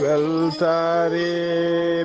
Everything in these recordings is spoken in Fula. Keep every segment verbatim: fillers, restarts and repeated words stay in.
Weltaare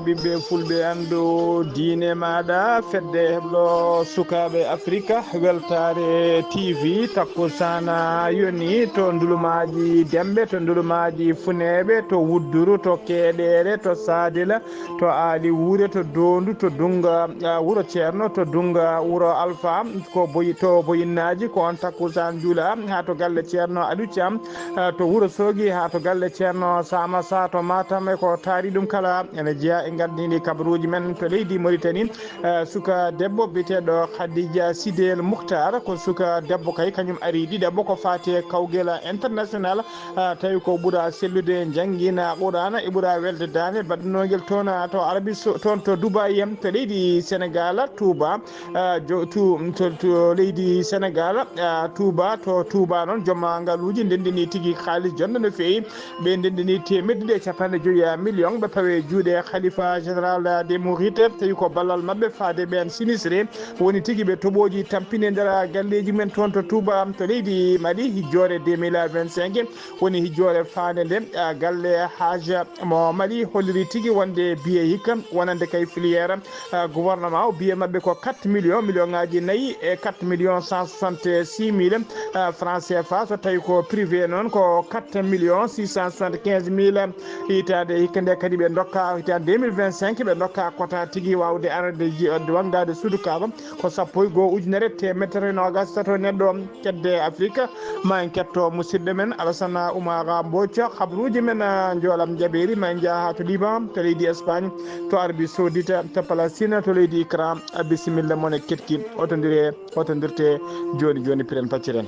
ɓiɓɓe fulɓe, anndu diine maaɗa, fedde heblo sukaaɓe Afrika, weltaare T V, takkusaana yoni to ndulumaaji Demɓe, to ndulumaaji Funeeɓe, to Wudduru, to Keeɗeere, to Saadila, to Aali Wuure, to Doondu, to Dunnga, ah, Wuro Ceerno, to Dunnga, Wuro Alfa, ko boyi, to Boyinnaaji, ko on takkusaan juula haa to galle Ceerno Aliou Thiam, ah, to Wuro Soogi, haa to galle Ceerno Sama Sa to Matam, e ko taari ɗum kala ene jeyaa e ngardiindi kabaruuji men to leydi Mauritanie. Eh, suka debbo biyeteeɗo Khadija Sidel Mukhtar, ko suka debbo kay, kañum ari ɗiɗaɓo ko faati e Kawgel International, ah, tawi ko ɓura sellude, njanngiina Qur'aana, e ɓura welde daande baɗnogel toon, ah, to Arabie Sau-, toon to Dubai, to leydi Senegal, Touba, ah, jo-, tu-, to, to leydi Senegal, ah, Touba, to Touba noon, joom ngaluuji ndendini tigi kaalis jonɗo no feewi. Ɓe ndendini teemedde ɗiɗi e capanɗe joyi million, ɓe pawe juuɗe Khalifa Général des Mourides, tawi ko ballal maɓɓe faade ɓeen sinistré woni tigi ɓe toɓooji tampini e nder galleeji men toon to Touba, to leydi Mali, hijjoore deux mille vingt-cinq. Woni hijjoore faande nde, ah, galle Hajj mo Mali holliri tigi wonde biye hikka wonande kay filière, ah, gouvernement o, biye maɓɓe ko quatre millions, million ngaaji nayi e quatre millions cent soixante-six mille, ah, francs C F A. So tawi ko privé noon, ko quatre millions six cent soixante-quinze mille. Hitaande hikka nde kadi ɓe ndokka, hitaande deux mille vingt-cinq, ɓe ndokka kota tigi waawde arde ji-, wanggaade suudu Kaaba ko sappo e goo ujunere teemedere noogas tato neɗɗo. Kedde Afrika, ma en ketto musidɗo men Alassane Oumar Mbodj. Habruuji men, ah, njoolam jaɓeeri, ma en njaha to Liban, to leydi Espagne, to Arabie Saoudite, to Palestine, to leydi Ikram. Ah, bisimilla mon e ketki. Otondire, otondirte jooni jooni, piren pacciren.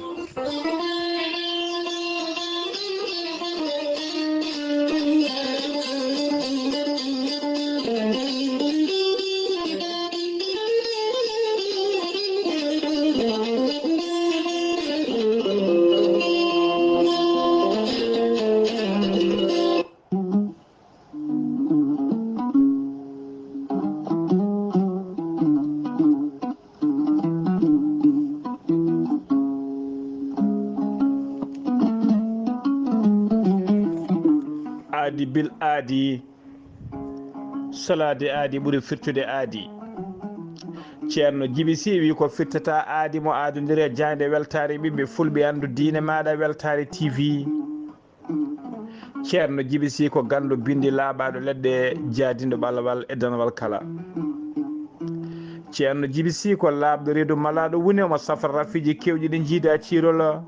Aadi bil aadi, solaade aadi ɓuri firtude aadi. Ceerno Jibi Si wi ko firtata aadi mo aadondire jaaynde weltaare ɓiɓɓe fulɓe, anndu diine maaɗa, weltaare T V. Ceerno Jibi Si ko ganndo binndi laaɓaaɗo leɗɗe, jaadinɗo ɓalawal e danawal kala. Ceerno Jibi Si ko laaɓɗo reedu malaaɗo wune, omo safra rafiiji keewɗi ɗi njiida ciirol.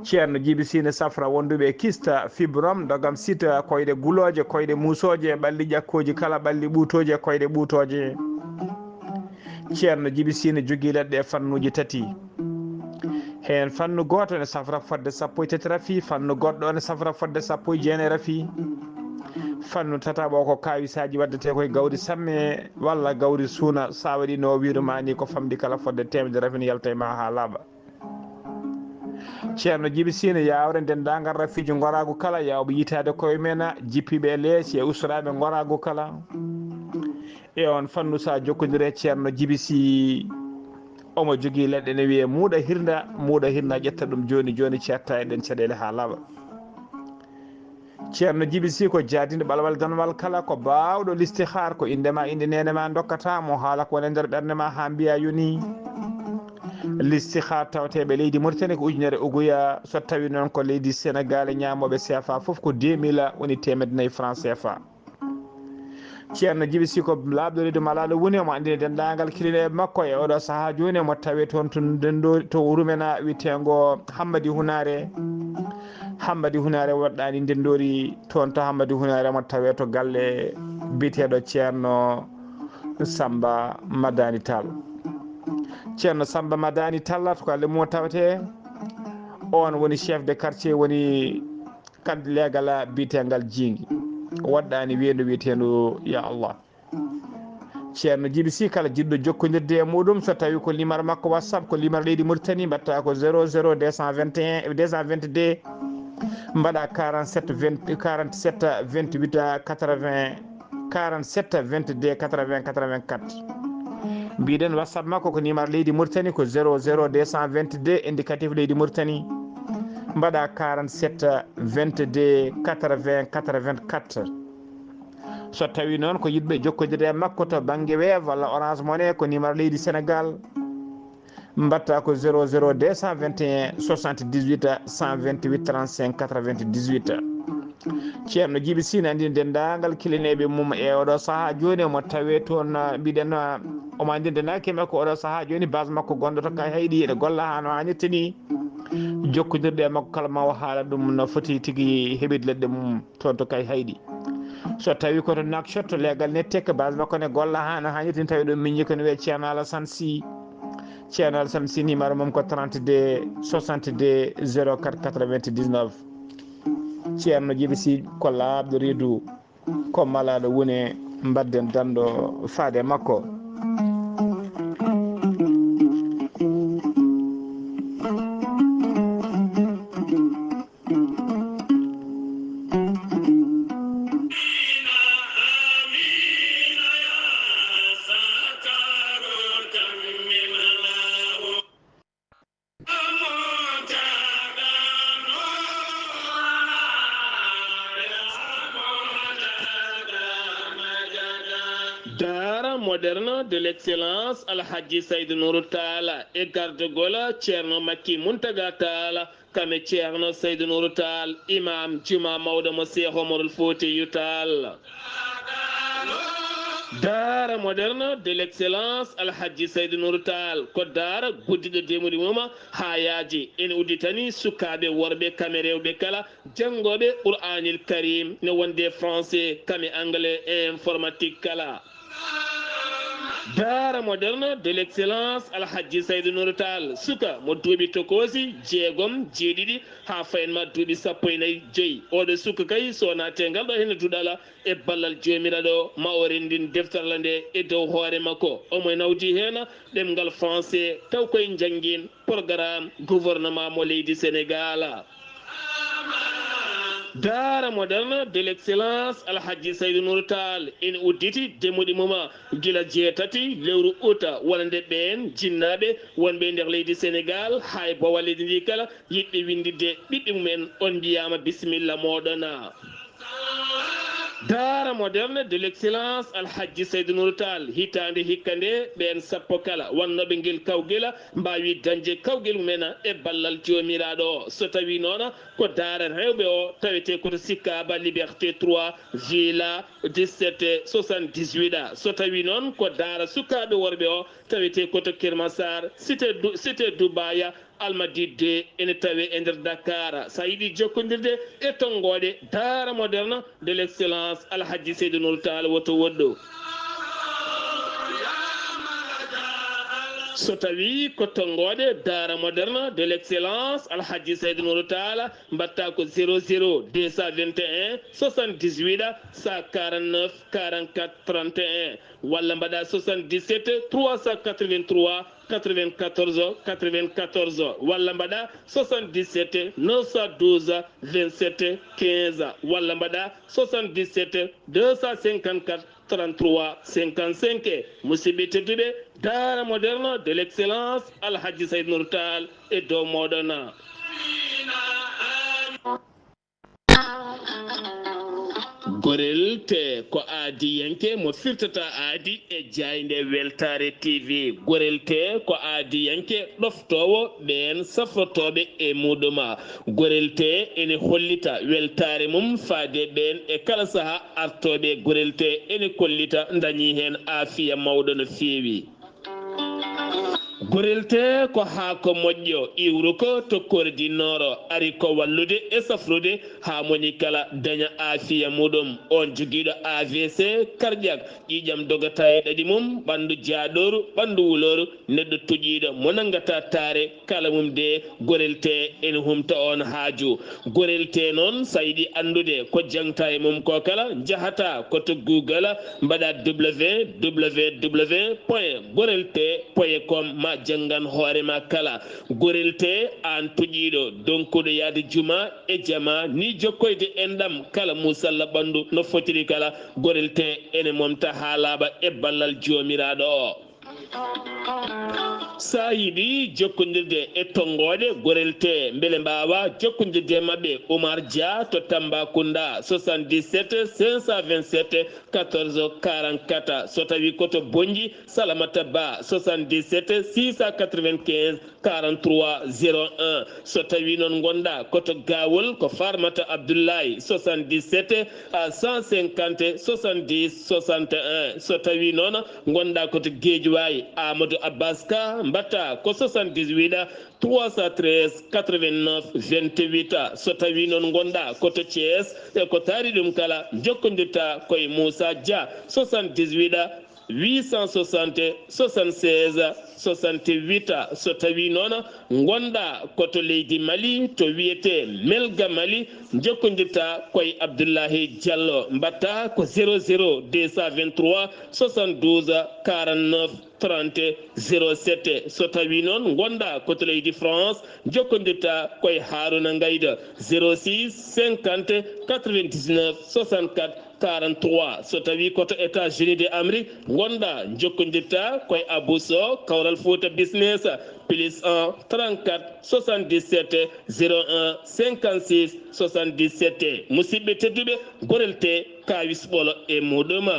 Ceerno Jibi Si ne safra wonduɓe kista, fibrom, dogam sita, koyɗe gulooje, koyɗe muusooje, ɓalli ƴakkooji kala, ɓalli ɓuutooji e koyɗe ɓuutooje. Ceerno Jibi Si ne jogii leɗɗe e fannuuji tati. Heen fannu gooto ne safra fodde sappo e tati rafi, fannu goɗɗo ne safra fodde sappo e jeenayi rafi. Fannu tataɓo ko kaawisaaji waɗdetee koye gawri samme walla gawri suuna, sa waɗi no o wiiri ma ni, ko famɗi kala fodde teemedere rafi ne yalta e ma haa laaɓa. Ceerno Jibi Si ne yaawre denndaangal rafiiji ngoraagu kala, yaawɓe yitaade koye men, jippiiɓe e leesi e ustoraaɓe ngoraagu kala. E on fannu, sa jokkondire Ceerno Jibi Si, omo jogii leɗɗe ne wiyee muuɗa hirnda, muuɗa hirnda ƴetta ɗum jooni jooni, cetta e ɗen caɗeele haa laaɓa. Ceerno Jibi Si ko jaadinɗo ɓalawal danwal kala, ko baawɗo listihaar, ko innde ma, innde neene ma ndokkata mo, haala ko woni e nder ɓernde ma haa mbiya yoni. Listihaar tawteeɓe leydi Mauritanie ko ujunere uguya, so tawi noon ko leydi Senegal e ñaamooɓe C F A fof ko deux mille woni teemedde nayi franc C F A. Ceerno Jibi Si ko laaɓɗo reedu malaaɗo woni, omo anndina denndaangal kilineeɓe makko e oɗo sahaa jooni, omo tawee toon to Ndenndoori, to Rumena wiyeteengo Hammadi Hunaare. Hammadi Hunaare woɗɗaani Ndenndoori, toon to Hammadi Hunaare omo tawee to galle biyeteeɗo Ceerno Samba Madani Tall. Ceerno Samba Madani Tall, to galle mum o tawetee, oon woni chef de quartier, woni kad leegal biyeteengal Jiingi. Woɗɗaani weendu wiyeteendu Ya Allah. Ceerno Jibi Si, kala jiɗɗo jokkondirde e muɗum, so tawi ko limar makko WhatsApp, ko limar leydi Mauritanie, mbaɗta ko zéro zéro deux cent vingt et un, deux cent vingt-deux, mbaɗa quarante-sept vingt, quarante-sept vingt-huit quatre-vingts, quarante-sept vingt-deux quatre-vingts quatre-vingt-quatre. Mbiɗen WhatsApp makko ko limar leydi Mauritanie ko zéro zéro deux cent vingt-deux, indicatif leydi Mauritanie. mbaɗa quarante-sept vingt-deux quatre-vingts quatre-vingt-quatre. So tawi noon ko yiɗɓe jokkodirde e makko to bannge Wave walla Orange Money, ko numéro leydi Sénégal, mbatta ko zéro zéro deux cent vingt et un soixante-dix-huit cent vingt-huit trente-cinq quatre-vingt-dix-huit. Ceerno Jibi Sy ne anndini denndaangal kilineeɓe mum e oɗo sahaa jooni, omo tawee toon, uh, mbiɗen, uh, omo anndini denndaangal kilineeɓe makko oɗo sahaa jooni, base makko gonɗo to Kayhayɗi, ene golla haa no haanirta ni. Jokkondirɗe e makko kala ma o haala ɗum no foti tigi heɓirde leɗɗe mum toon to Kayhayɗi. So tawi ko to Nouakchott, to leegal Netteke, base makko ne golla haa no haanirta ni, tawi ɗum miñi ko ne wiyee Ceerno Alassane Sy. Ceerno Alassane Sy, numéro mum ko trente-deux soixante-deux zéro quatre quatre-vingt-dix-neuf. Ceerno Jibi Sy ko laaɓɗo reedu, ko malaaɗo woni, mbadden danɗo faade makko. Daara moderne de l'excellence Alhaji Saydou Nourou Tall e gardagol Ceerno Makki Muntaga Tall, kame Ceerno Saydou Nourou Tall, imam juma mawɗo mo Cheikh Omarul Foutiyou Tall. Daara moderne de l'excellence Alhaji Saydou Nourou Tall ko daara guddiɗo demuɗi mum haa yaaji. Ene udditani sukaaɓe worɓe kame rewɓe kala janngooɓe Qur'anil Karim, ne wonde français kame anglais e informatique kala. Daara moderne de l'excellence Alhaji Saydou Nourou Tall, suka mo duuɓi tokoosi jeegom, jeeɗiɗi haa fayen ma duuɓi sappo e nayi, joyi. Oɗo suka kay, so naate ngal ɗo hene duɗala e ballal Joomiraaɗo, ma o renndin defterla nde e dow hoore makko. Omo nawdi heen ɗemngal français, taw koye njanngin programme gouvernement mo leydi Sénégal. Daara moderne de l'excellence Alhaji Saydou Nourou Tall ene udditi demuɗi mum gila jeetati lewru uta, wonande ɓeen jinnaaɓe wonɓe e nder leydi Sénégal, haa e bowal leydi ndi kala, yiɗɓe winnditde ɓiɓɓe mumen. On mbiyaama bisimilla mooɗon. Daara moderne de l'excellence Alhaji Saydou Nourou Tall, hitaande hikka nde, ɓeen sappo kala wannooɓe ngel kawgel mbaawi dañde kawgel mumen e ballal Joomiraaɗo. So tawii noon ko daara rewɓe o, tawetee ko to Sicap Liberté trois, Villa dix-sept soixante-dix-huit. So tawii noon ko daara sukaaɓe worɓe o, tawetee ko to Keur Massar, cité Du-, cité Dubaïa, Almadies deux, ene tawee e nder Dakar. So a yiɗi jokkondirde e tonngooɗe Daara moderne de l'excellence Alhaji Saydou Nourou Tall, woto woɗɗo. So tawii ko tonngooɗe Daara moderne de l'excellence Alhaji Saydou Nourou Tall, mbaɗta ko zéro zéro deux cent vingt et un soixante-dix-huit cent quarante-neuf quarante-quatre trente et un, walla mbaɗa soixante-dix-sept trois cent quatre-vingt-trois quatre-vingt-quatorze quatre-vingt-quatorze, walla mbaɗa soixante-dix-sept neuf cent douze vingt-sept quinze, walla mbaɗa soixante-dix-sept deux cent cinquante-quatre trente-trois cinquante-cinq. Musidɓe tedduɓe, Daara moderne de l'excellence Alhaji Saydou Nourou Tall e dow mooɗon. Gorel Tee ko aadiyanke mo firtata aadi e jaaynde Weltaare T V. Gorel Tee ko aadiyanke ɗoftoowo ɓeen safrotooɓe e muɗum. Gorel Tee ene hollita weltaare mum faade ɓeen e kala saha artooɓe. Gorel Tee ene kollita dañi heen aafiya mawɗo no feewi. Gorel Tee ko haako moƴƴo, iwruko to Corée du Nord, ari ko wallude e safrude haa moni kala daña aafiya muɗum. On jogiiɗo A V C cardiaque, ƴiiƴam dogata e ɗaɗi mum, ɓanndu jaaɗooru, ɓanndu wulooru, neɗɗo toƴiiɗo mo nanngata taare, kala mum de, Gorel Tee ene humta on haaju. Gorel Tee noon, so a yiɗi anndude ko jaŋta e mum ko kala, njahata ko to Google, mbaɗa W W W point gorel tee point com, ma janngan hoore ma kala. Gorel Tee, aan toƴiiɗo, donkuɗo yahde juma e jama, ni jokkoyde enɗam kala musalla ɓanndu no fotiri kala, Gorel Tee ene momta haa laaɓa e ballal Joomiraaɗo o. So a yiɗi jokkondirde e tonngooɗe Gorel T, mbele mbaawa jokkondirde e maɓɓe, Oumar Dia to Tambacounda, soixante-dix-sept cinq cent vingt-sept quatorze quarante-quatre. So tawii ko to Bonnji, Salamata Ba, soixante-dix-sept six cent quatre-vingt-quinze quarante-trois zéro un. So tawii noon ngonɗaa ko to Gawol, ko Farmata Abdoulaye, soixante-dix-sept à cent cinquante soixante-dix soixante et un. So tawii noon ngonɗaa ko to Guédiawaye, Amadou Abbas Ka, mbaɗtaa ko soixante-dix-huit trois cent treize quatre-vingt-neuf vingt-huit. So tawii noon ngonɗaa ko to Thiès, e ko taari ɗum kala, njokkondirtaa ko e Moussa Dia, soixante-dix-huit huit cent soixante soixante-seize soixante-huit. So tawii noon ngonɗaa ko to leydi Mali, to wiyetee Melga Mali, njokkondirtaa ko e Abdoulahi Diallo, mbaɗtaa ko zéro zéro deux cent vingt-trois soixante-douze quarante-neuf trente zéro sept. So tawii noon ngonɗaa ko to leydi France, njokkondirtaa ko e Harouna Ngayda, zéro six cinquante quatre-vingt-dix-neuf soixante-quatre quarante-trois. So tawii ko to États-Unis de Amérique ngonɗaa, njokkondirtaa ko e Abou Sow, Kawral Fouta Business, plus un trente-quatre soixante-dix-sept zéro un cinquante-six soixante-dix-sept. Musidɓe tedduɓe, Gorel T, kaawis ɓolo e muɗum.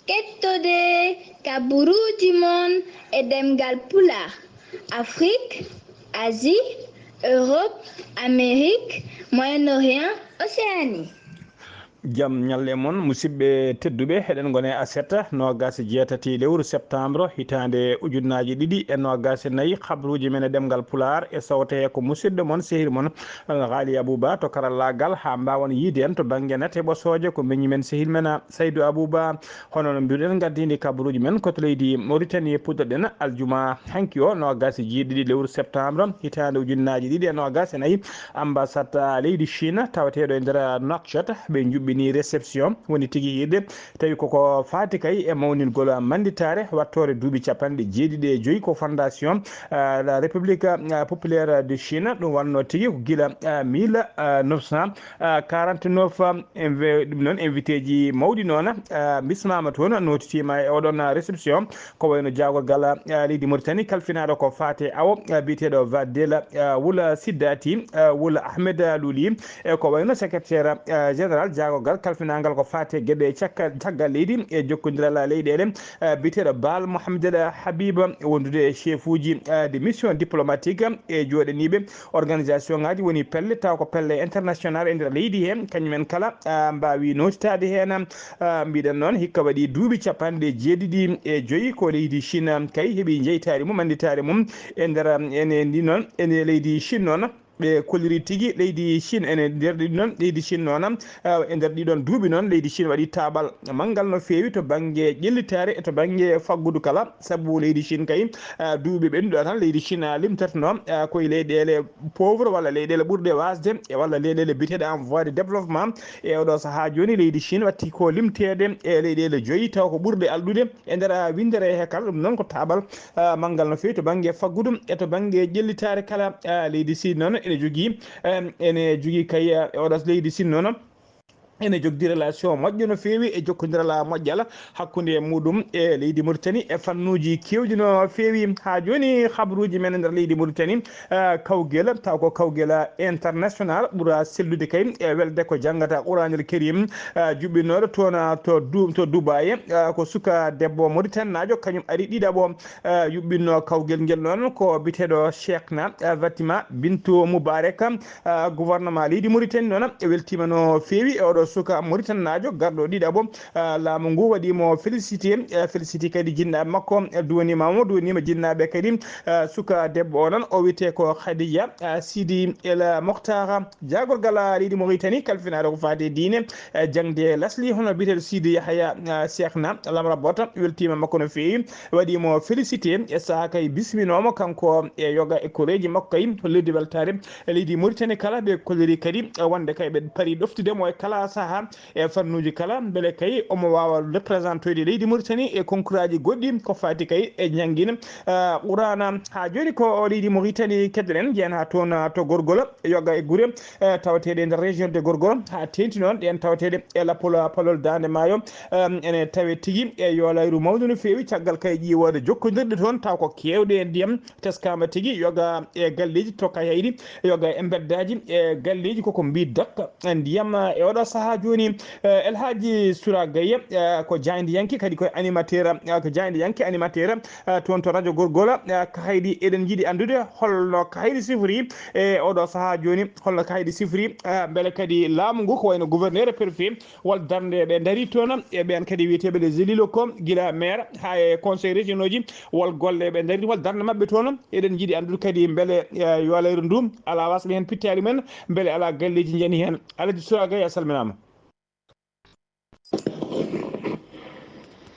Kettode kabaruuji mon e ɗemngal Pulaar, Afrique, Asie, Europe, Amérique, Moyen-Orient, Océanie. Jam ñalle mon, musidɓe tedduɓe, eɗen ngoni e aset noogaas e jeetati lewru septembre, hitaande ujunnaaji ɗiɗi e noogaas e nayi. Kabaruuji men e ɗemngal Pulaar e sawte he ko musidɗo mon, sehil mon, Al Ghali Abouba to karallaagal, haa mbaawen yiyde en to bannge nate ɓosooje ko miñi men, sehil men, Saydou Abouba. Hono no mbiruɗen, ngaddiindi kabaruuji men ko to leydi Mauritanie, puɗɗoɗen aljuma hanki o, noogaas e jeeɗiɗi lewru septembre, hitaande ujunnaaji ɗiɗi e noogaas e nayi. Ambassade leydi Chine tawateeɗo e nder Nouakchott, ɓe njuɓɓini réception, woni tigi hiirde, tawi koko faati kay e mawningol mannditaare wattoore duuɓi capanɗe jeeɗiɗi e joyi ko Fondation, ah, La République, ah, Populaire de Chine. Ɗum wannoo tigi ko gila, ah, mille neuf cent quarante-neuf, ah, invi-, ɗum noon, invité ji mawɗi noon, ah, bismaama toon, nootitiima e oɗon réception. Ko wayno jaagorgal, ah, leydi Mauritanie kalfinaaɗo ko faate awo, ah, biyeteeɗo Vadel, ah, Wula Siddati, ah, Wula Ahmed Luli, e ko wayno secrétaire, ah, général jaagorgal kalfinaangal ko faate geɗe cakka-, caggal leydi e jokkondiral leyɗeele, ah, biyeteeɗo Baal Mohamed El Habib, wondude e chef uji, ah, de mission diplomatique e jooɗaniiɓe organisation ngaji woni pelle, taw ko pelle international e nder leydi he, kañumen kala, ah, mbaawi nootitaade heen. Ah, mbiɗen noon, hikka waɗi duuɓi capanɗe jeeɗiɗi e joyi ko leydi Chine kay heɓi jeytaari mum, annditaari mum e nder, ene ndi noon, ene leydi Chine noon. Ɓe kolliri tigi leydi Chine ene nder ɗi noon, leydi Chine noon, ah, e nder ɗiɗon duuɓi noon, leydi Chine waɗi taaɓal manngal no feewi to bannge ƴellitaare e to bannge faggudu kala. Sabu leydi Chine kay, ah, duuɓi ɓennuɗo tan, leydi Chine a limtatno, ah, koye leyɗeele pauvre walla leyɗeele ɓurɗe waasde e walla leyɗeele biyeteeɗe en voie de développement. E oɗo sahaa jooni, leydi Chine watti ko limteede e leyɗeele joyi, taw ko ɓurɗe alɗude e nder, ah, winndere he kala. Ɗum noon ko taaɓal, ah, manngal no feewi to bannge faggudu e to bannge ƴellitaare kala. Ah, leydi Chine noon ene jogii, em, ene jogii kay, ah, e oɗo leydi Chine noon ene jogdi relation moƴƴo no feewi e jokkondiral moƴƴal hakkunde muɗum e leydi Mauritanie e fannuuji keewɗi no feewi. Haa jooni, habaruuji men e nder leydi Mauritanie, eh, kawgel, taw ko kawgel international ɓura sellude kay e welde ko janngata Quraanil Karim, eh, juɓɓinooɗo toon to Du-, to Dubai, eh, ko suka debbo Mauritanie naajo, kañum ari ɗiɗaɓo, eh, yuɓɓinno kawgel ngel noon ko biteɗo Cheikhna, eh, Fatima Bintou Moubarek. Ah, gouvernement leydi Mauritanie noon weltiima no feewi e oɗo suka Mauritanie naajo garɗo ɗiɗaɓo, ah, laamu ngu waɗi mo félicité, eh, félicité kadi jinnaaɓe makko, eh, duwaniima mo, duwaniima jinnaaɓe kadi. Ah, suka debbo o noon, o wiyetee ko Khadija, ah, Sidi El Mokhtar, jaagorgal, ah, leydi Mauritanie, kalfinaaɗo ko faati e diine, eh, jaŋde lasli, hono biyeteeɗo Sidi Yahya, ah, Cheikhna Lamra Bota, weltiima makko no feewi, waɗi mo félicité e sahaa kay bisminooma kanko e yoga e koreeji makko kay, hollude weltaare e leydi Mauritanie kala. Ɓe kolliri kadi wonde kay ɓe pari ɗoftude mo e kala saha e fannuuji kala, mbele kay omo waawa représentoyde leydi Mauritanie e konkuraaji goɗɗi ko faati kay e njanngin, eh, Quraana. Haa jooni ko o leydi Mauritanie keddoɗen, njeyen haa toon, eh, to Gorgol, yoga e gure, eh, tawateeɗe e nder région de Gorgol, haa teeŋti noon ɗeen tawateeɗe e lappol, eh, palol Daande Maayo, eh, ene tawee tigi e yoolayru mawndu no feewi, caggal kay ƴiiwoode jokkondirɗe toon, taw ko keewɗe e ndiyam teskaama tigi, yoga e galleeji to Kayhayɗi, yoga e mbeddaaji e galleeji koko mbiy dakka ndiyam. E oɗo sahaa jooni, eh, El Hadji Soura Gaye, eh, ko jaayndiyanke, kadi ko animateur, eh, ko jaayndiyanke animateur, eh, toon to radio Gorgol, eh, Kayhayɗi. Eɗen njiɗi anndude holno Kayhayɗi sifori e oɗo sahaa jooni, holno Kayhayɗi sifori, eh, mbele kadi laamu ngu ko wayno gouverneur e préfet, wal darnde ɓe ndarii toon, e ɓeen kadi wiyeteeɓe les élus locaux, gila maire haa e conseil régionauji, wal golle ɓe ndarii, wal darnde maɓɓe toon. Eɗen njiɗi anndude kadi mbele, eh, yoolayru ndu alaa wasɓe heen pittaali men, mbele alaa galleeji njani heen. Alhaji Soura Gaye, a salminaama.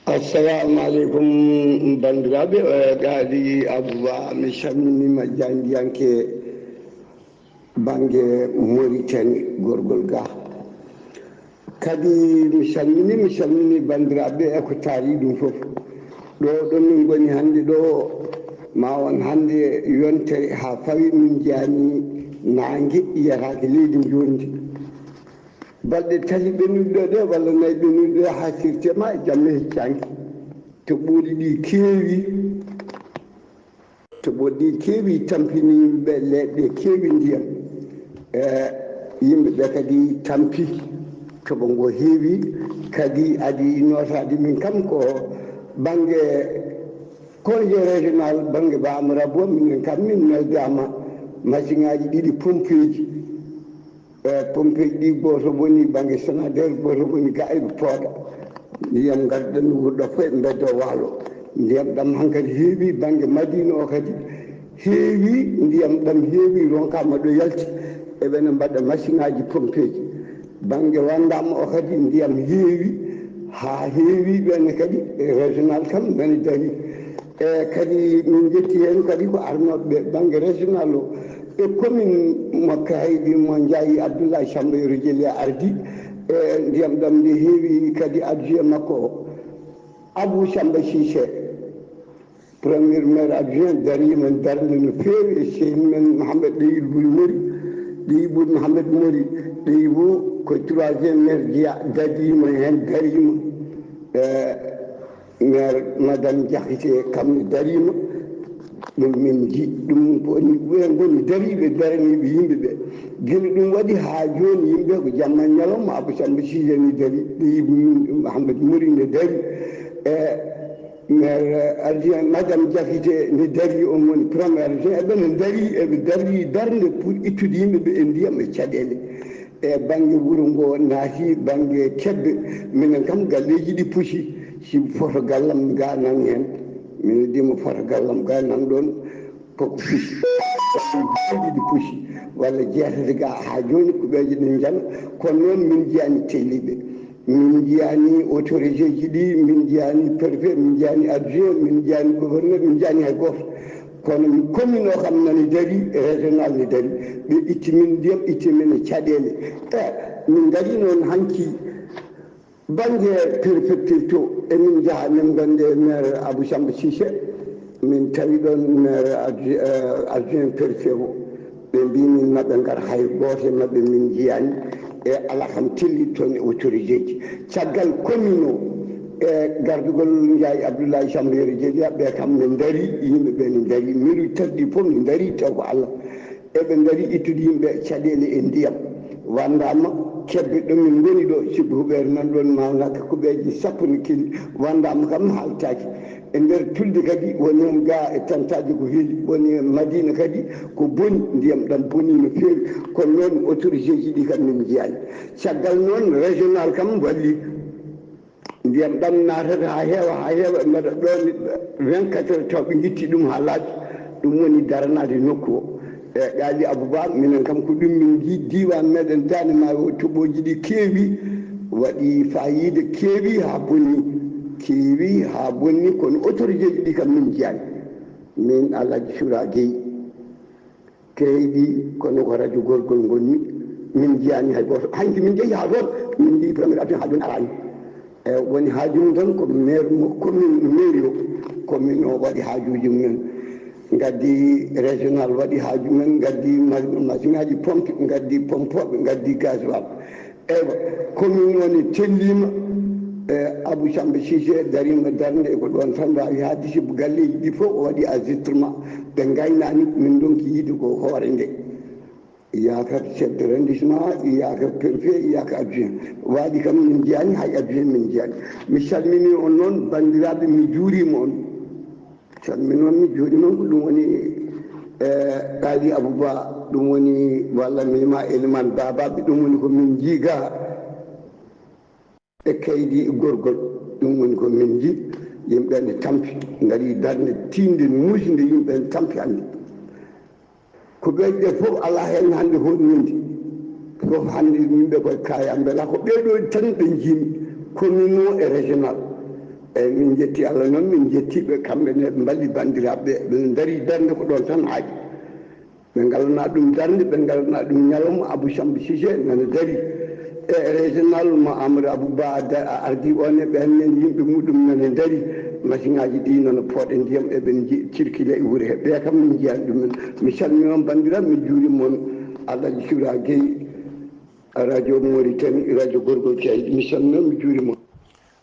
Assalamu aleykum, banndiraaɓe. Eh, Gaali Abouba, mi salminiima jaayndiyanke bannge Mauritanie, Gorgol ga. Kadi mi salmini, mi salmini banndiraaɓe e ko taari ɗum fof. Ɗo, ɗo min ngoni hannde ɗo, ma won hannde yontere haa fawi min njiyaani naange, yiyataake leydi njoorndi. Balɗe tati ɓennuɗe ɗo ɗe, walla nayi ɓennuɗe ɗo, haa sirte ma e jamma heccaanke. To ɓooli ɗi keewi, to ɓooli ɗi keewi, tampini yimɓe leɗɗe, keewi ndiyam. E yimɓe ɓe kadi tampi, toɓo ngo heewi, kadi adi nootaade min kam ko bannge congé régional, bannge Ba Amadou Abou, minen kam min neldaama masiŋaaji ɗiɗi pompeeji. E pompeeji ɗi, gooto woni bannge Sonader, gooto woni ga e Pooda. Ndiyam ngarɗan wurɗo fof e mbeddo waalo. Ndiyam ɗam hankadi heewi bannge Madina o kadi heewi, ndiyam ɗam heewi, ronkaama ɗo yalti. Eɓena mbaɗa masiŋaaji pompeeji. Bannge Wandama o kadi ndiyam heewi, haa heewi, ɓene kadi régional kam ɓene darii. E kadi min njetti heen kadi ko arnooɓe ɓe bannge régional o e commune mo Kayhayɗi mo Ndiaye Abdoulaye Samba Yero Jeliya ardi. E ndiyam ɗam nde heewi kadi adjoint makko o, Abou Samba Cissé, premier maire adjoint, dariima darnde no feewi e sehil men Mouhamed Ɗeyibu Mori, Ɗeyibu Mouhamed Mori, Ɗeyibu ko troisième maire jeya, dariima heen, dariima. E maire Madame Diakité kam ne dariima. Ɗum min nji-, ɗum ko woni ɓe ngoni dariiɓe, daraniiɓe yimɓe ɓe. Gila ɗum waɗi haa jooni, yimɓe ko jamma ñalawma, Abou Samba Cissé ne darii, Ɗeyibu min Mouhamed Mori ne darii. E maire adjoint Madame Diakité ne darii, on woni premier adjoint. Eɓe ne darii, eɓe darii darnde pour ittude yimɓe ɓe e ndiyam e caɗeele. E bannge wuro ngo naati, bannge kebbe, minen kam galleeji ɗi pusi. Si foto gallam ga nan heen, mi noddiima foto gallam ga nan ɗoon, koko pusi. Ɗi pusi, walla jeetati ga haa jooni, kuɓeeje ɗe njana, kono noon min njiyaani telliiɓe. Min njiyaani autorité ji ɗi, min njiyaani préfet, min njiyaani adjoint, min njiyaani gouverneur, min njiyaani hay gooto. Kono commune o kam nani darii, régional ne darii. Ɓe itti min ndiyam, itti min e caɗeele. E min ngarii noon hanki bannge préfecture to, emin njaha, min ngonde e maire Abou Samba Cissé, min tawi ɗoon maire adju-, eh, adjoint préfet o. Ɓe mbii min maɓe ngar, hay gooto e maɓɓe min njiyaani. E alaa kam telli toon e autorité ji. Caggal commune o, e gardugol Ndiaye Abdoulaye Samba Yero Jeliya, ɓe kam ne ndarii, yimɓe ɓe ne ndarii, miiruuji tati ɗi fof ne ndarii, taw ko Allah. Eɓe ndarii ittude yimɓe caɗeele e ndiyam. Wandama, kebbe ɗo min ngoni ɗo, sibu huɓeere nan ɗoon, mawnaka kuɓeeje sappo ne keli. Wandama kam haaltaaki. E nder tulde kadi woni heen ga e tantaaji ko heeli, woni e Madina kadi ko boni, ndiyam ɗam boni no feewi. Kono noon autorité ji ɗi kam min njiyaani. Caggal noon régional kam walli. Ndiyam ɗam naatata haa heewa, haa heewa, mbaɗa ɗoon vingt-quatre heures taw ɓe ngitti ɗum haa laaɓi. Ɗum woni daranaade nokku o. E Gaali Abouba, minen kam ko ɗum min nji-, diiwaan meɗen Daande Maayo o, toɓooji ɗi keewi, waɗi faayiida, keewi haa bonni, keewi haa bonni, kono autorité ji ɗi kam min njiyaani. Min Alhaji Soura Gueye, Kayhayɗi, kono ko radio Gorgol ngonmi. Min njiyaani hay gooto. Hanki min njehi haa toon, min njii premier avion haa jooni araani. E woni haaju mum tan ko maire mo commune, mairie o, commune o waɗi haajuuji mumen. Ngaddi régional waɗi haaju mumen, ngaddi ma-, machine aji pompe, ngaddi pompooɓe, ngaddi gasoil. Eywa, commune o ne telliima, e Abou Samba Cissé dariima darnde, ko ɗoon tan mbaawi haalde, sibu galleeji ɗi fof o waɗi ajustement, ɓe ngaynaani, min ndonki yiide ko hoore nde. Iyaka chef de arrondissement, iyaka préfet, iyaka adjoint. Waaɗi kam min njiyaani, hay adjoint min njiyaani. Mi salmini on noon, banndiraaɓe, mi juuriima on. Salmini on, mi juuriima on, ko ɗum woni, eh, Qaali Abouba, ɗum woni, walla mi wima Elimane Babaɓe, ɗum woni ko min njiiga. E kaydi gorgol, ɗum woni ko min nji, yimɓe ne tampi, ngari darnde tiinde, muusde, yimɓe ne tampi hannde. Ko ɓeyde fof alaa heen hannde hoɗninde. Fof hannde yimɓe koye kaya, mbela ko ɓeeɗo tan ɓe njiimi, commune o e régional. Eyyi, min njetti Allah noon, min njetti ɓe, kamɓe ne ɓe mballi banndiraaɓe ɓe, ɓe ndari darnde ko ɗoon tan haaɗi. Ɓe ngalana ɗum darnde, ɓe ngalana ɗum ñalawma. Abou Samb Cissé nana dari. E régional mo Amadou Abou Ba da-, ardi on e ɓen, nen yimɓe muɗum nana dari. Machine aji ɗi nana pooɗe ndiyam, eɓe nji-, circule e wure he. Ɓe kam min njiyaani ɗum en. Mi salmini on banndiraaɓe, mi juuriima on. Alhaji Sura Gueye, Radio Mauritanie, Radio Gorgol Caydi. Mi salmini on, mi juuriima on.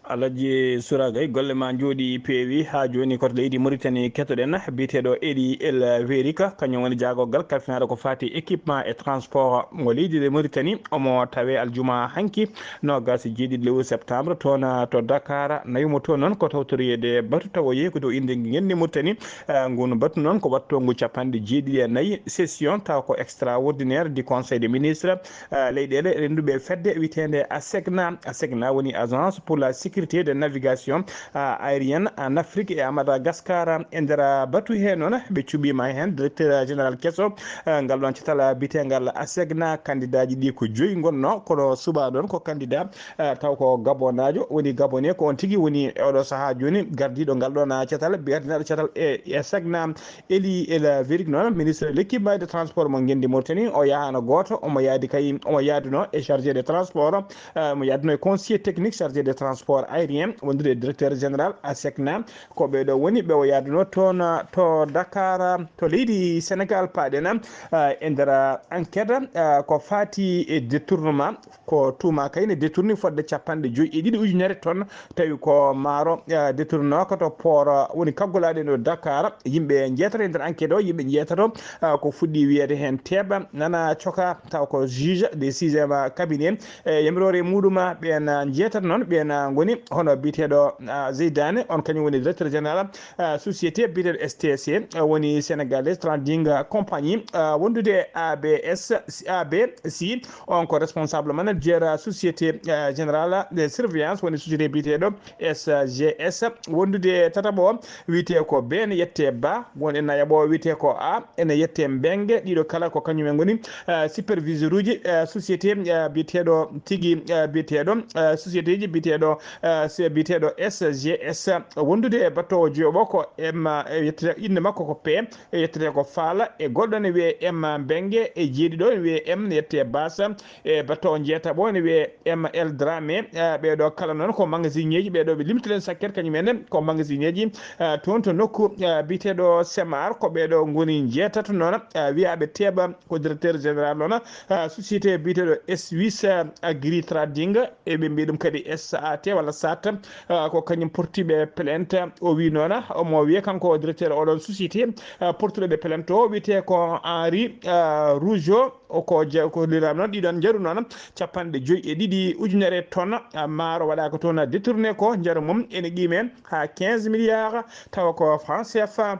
Alhaji Sura Gaye, golle ma njooɗi peewi. Haa jooni ko to leydi Mauritanie ketoɗen biyeteeɗo Eli El Verika, kañum woni jaagorgal kalfinaaɗo ko faati équipement e transport mo leydi de Mauritanie. Omo tawe aljuma hanki, noogas e jeeɗiɗi lewru septembre, toon to Dakar. Nawi mo toon noon ko tawtoriyeede batu tawa yehi ko dow innde ngenndi Mauritanie. Eh, ngun batu noon ko wattongu capanɗe jeeɗiɗi e nayi, session taw ko extraordinaire du Conseil des ministres. Eh, leyɗeele rennduɓe fedde wiyeteende ASECNA. ASECNA woni Agence pour la sécurité de navigation, eh, aérienne en Afrique et à Madagascar. E nder batu he noon, ɓe cuɓiima heen directeur général keso, eh, ngal ɗoon catal biyeteengal ASECNA. Kandidaaji ɗi ko joyi ngonnoo, kono suɓaa ɗoon ko candidat, eh, taw ko gabonaajo, woni gabonais, ko on tigi woni e oɗo sahaa jooni gardiiɗo ngal ɗoon, eh, catal, biyeteengal catal e, e ASECNA. Eli El Verik noon, ministre de l'équipement et de transport mo ngenndi Mauritanie, o yahaano gooto, omo yaadi kay, omo yaadunoo e chargé de transport, eh, omo yaadunoo e conseiller technique chargé de transport aérien, wondude e directeur général ASECNA. Ko ɓee ɗoo woni ɓe o yaadunoo toon, eh, to Dakar, eh, to leydi Sénégal, paaɗen, eh, e nder, eh, enquête, eh, ko faati e détournement. Ko tuuma kay ne détourni fodde capanɗe joyi e ɗiɗi ujunere tonnes, tawi ko maaro, eh, détournooka to port, eh, woni kaggolaaɗo e nder Dakar. Yimɓe njeetato e nder enquête o, yimɓe njeetato, eh, ko fuɗɗi wiyeede heen teeɓa, nana coka, taw ko juge de sixième cabinet, e yamiroore muɗum, ɓeen, eh, njeetato noon, ɓeen, eh, ngoni hono biyeteeɗo, eh, Zeydane, on kañum woni directeur général, eh, société biyeteeɗo S T C, eh, woni Sénégalais Trading Compagnie, eh, wondude A B S, A B C, on ko responsable manager, eh, société, eh, générale de surveillance, woni société biyeteeɗo S G S, wondude tataɓo o wiyetee ko B, ene yettee Ba, won e nayaɓo o wiyetee ko A, ene yettee Mbenge. Ɗiɗo kala ko kañum en ngoni, eh, superviseur uji, eh, société, eh, biyeteeɗo tigi, eh, biyeteeɗo, eh, société ji biyeteeɗo, eh, se-, biyeteeɗo S G S. Wondude e battoowo joyoɓo ko M, eh, yettee innde makko ko P, e yettee ko Faala, e goɗɗo ne wiyee M Mbenge, e jeeɗiɗo ne wiyee M, ne yettee Basa, e battoowo njeetaɓo ne wiyee M L Dramé. Eh, ɓee ɗoo kala noon ko magasinŋeeji, ɓee ɗoo ɓe limtuɗen sakket kañum en ko magasinŋeeji, eh, toon to nokku, eh, biyeteeɗo Semar. Ko ɓee ɗoo ngoni njeetato noon, eh, wiyaaɓe teeɓa, ko directeur général noon, eh, société biyeteeɗo Swiss, eh, Agri Trading, e ɓe mbiya ɗum kadi S A T walla sat, eh, ko kañum portiiɓe plainte. O wii noon, omo wiyee kanko directeur oɗon société, eh, portuɗo ɓe plainte o wiyetee ko Henri, eh, Rougeau. O ko je-, ko liraama noon, ɗiɗon njaru noon capanɗe joyi e ɗiɗi ujunere tonnes, ah, maaro waɗaaka toon détourné ko njaru mum ene qiimee haa quinze milliards, tawa ko franc C F A.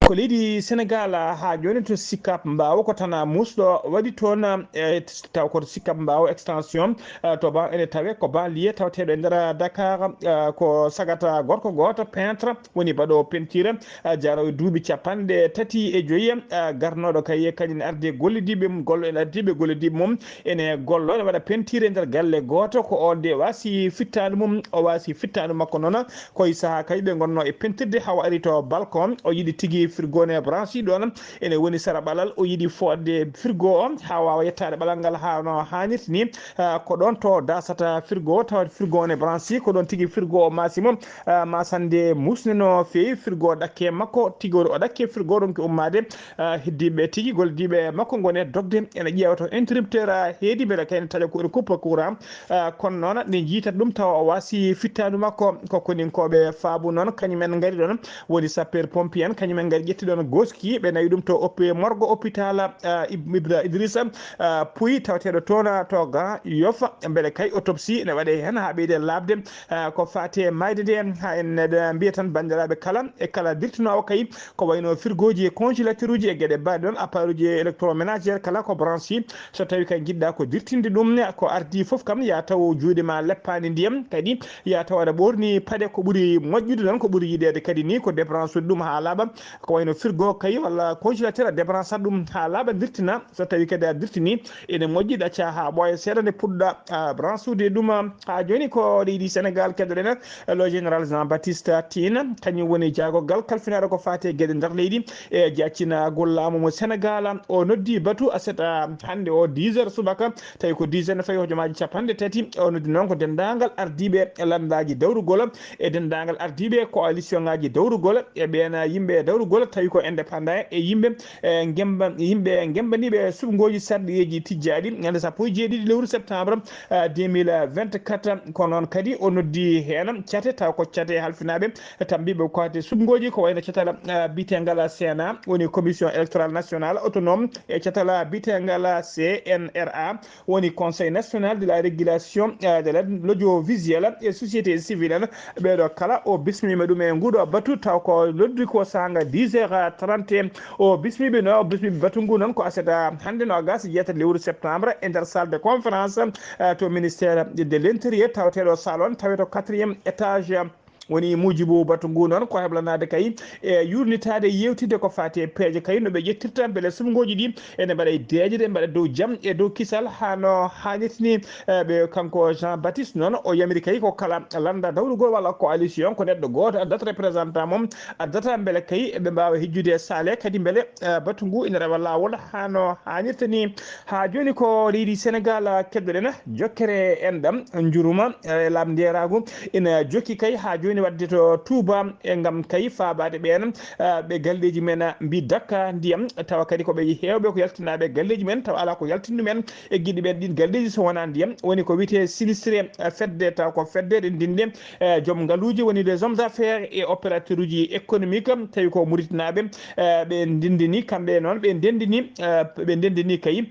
Ko leydi Sénégal, ah, haa jooni to Sicap Mbao ko tan, ah, muusɗo waɗi toon, eh, taw ko to Sicap Mbao extension, ah, to ban-, ene tawee ko banlieue tawateeɗo e nder Dakar, ah, ko sagata gorko gooto peintre woni baɗoowo peinture, ah, jaroowo e duuɓi capanɗe tati e joyi, ah, garnooɗo kay kañum ardi e gollodiiɓe mum, gollo ene ardi ɓe gollodiiɓe mum ene gollo, ene waɗa peinture e nder galle gooto. Ko o de waasi fittaandu mum, o waasi fittaandu makko noon, ko e sahaa kay ɓe ngonnoo e peintirde, hawa ari to balcon, o yiɗi tigi Firgo ne branche ɗon ene woni sara ɓalal, o yiɗi fodde firgo o haa waawa yettaade ɓalal ngal haa no haanirta ni. Ah, ko ɗon to dasata firgo o, tawa firgo o ne branche, ko ɗon tigi firgo o maasimo, ah, masande musne no feewi, firgo o ɗakke makko tigi o ɗakke, firgo o ɗon ko ummaade. Ah, heddiiɓe tigi gollidiiɓe makko ngone dogde ene ƴeewa to interrupteur, ah, heedi mbele kayne taƴa ko ene kuppa courant. Ah, kono noon ne jiitata ɗum tawa o waasi fittaandu makko. Ko koninkooɓe faabu noon, kañum en ngari ɗon, woni sapeur pompier en, kañum en ngari ƴetti ɗon goski, ɓe nawi ɗum to opi-, morgue hôpital, ah, Ib-, Ibra Idrissa, ah, Pouye, tawateeɗo toon, ah, to Grand Yoff, mbele kay autopsie ne waɗe heen haa ɓeyde laaɓde. Ah, ko faati e maayde nde, haa en, eh, mbiya tan banndiraaɓe kala, e kala dirtinoowo kay, ko wayno firgooji e congélateur uji e geɗe mbaɗe ɗon, appareil uji électroménager kala ko branche, so tawi kay jiɗɗa ko dirtinde ɗum, ko ardi fof kam ya taw juuɗe ma leppaani ndiyam, kadi ya taw aɗa ɓorni paɗe ko ɓuri moƴƴude noon, ko ɓuri yiɗeede kadi ni ko débranche ude ɗum haa laaɓa, ko wayno firgo kay walla congélateur a débranche ɗum haa laaɓa dirtina, so tawi kadi a dirtini ene moƴƴi ɗacca haa ɓooya seeɗa nde puɗɗa, ah, branche ude ɗum. Haa jooni ko leydi Sénégal keddoɗen, lo général Jean Baptiste Tine, kañum woni jaagogal kalfinaaɗo ko faati e geɗe nder leydi e jaccinagol laamu mo Sénégal. O noddi batu aset, ah, hannde o dix heures subaka, tawi ko dix heures ne fawi hojomaaji capanɗe tati. O noddi noon ko denndaangal ardiiɓe lanndaaji dawrugol e denndaangal ardiiɓe coalition ngaaji dawrugol e ɓeen yimɓe dawrugol, tawi ko indépendant e yimɓe, eh, ngemba-, yimɓe ngembaniiɓe suɓngooji sarɗiyeeji tijjaaɗi ñande sappo e jeeɗiɗi lewru septembre, eh, deux mille vingt-quatre. Kono noon kadi o noddi heen cate, taw ko cate halfinaaɓe tambiiɓe ko hate suɓngooji, ko wayno catal, eh, biyetengal C N A, woni Commission électorale nationale autonome, e catal biyetengal C N R A, woni Conseil national de la régulation, eh, de la, l'audiovisuel et société civile en. Ɓeeɗo kala o bismiima ɗum e nguuɗo batu, taw ko noddi ko saanga dix heures trente. O bismiiɓe no, o bismiiɓe batu ngu noon ko aset hannde no agas jeetati lewru septembre e nder salle de conférence, eh, to ministère de l'intérieur, tawateeɗo salle on tawe to quatrième étage. Woni muujibu batu ngu noon ko heblanaade kay e yuurnitaade, yewtide ko faati e peeje kay no ɓe ƴettirta mbele suɓngooji ɗi ene mbaɗa e deeƴde, mbaɗa dow jam e dow kisal haa no haanirta ni. Eh, ɓe, kanko Jean Baptiste noon o yamiri kay ko kala lannda dawrugol walla coalition ko neɗɗo gooto addata représentant mum, addata mbele kay ɓe mbaawa hejjude e saale kadi mbele, eh, batu ngu ina rewa laawol haa no haanirta ni. Haa jooni ko leydi Sénégal keddoɗen, jokkere enɗam njuruma, eh, laaɓndeeraagu ina jokki kay haa jooni waɗde to Touba, e ngam kay faabaade ɓeen, eh, ɓe galleeji men mbi dakka ndiyam, tawa kadi ko ɓe heewɓe ko yaltinaaɓe galleeji men, tawa alaa ko yaltini ɗumen e giɗi ɓeen ɗiin galleeji so wonaa ndiyam. Woni ko wiyetee sinistré, eh, fedde, tawa ko fedde ɗe ndinde, eh, joom ngaluuji, woni les hommes d'affaires et opérateurs uji économique, tawi ko Muritnaaɓe, eh, ɓe ndindini, kamɓe noon ɓe ndendini, eh, ɓe ndendini kay.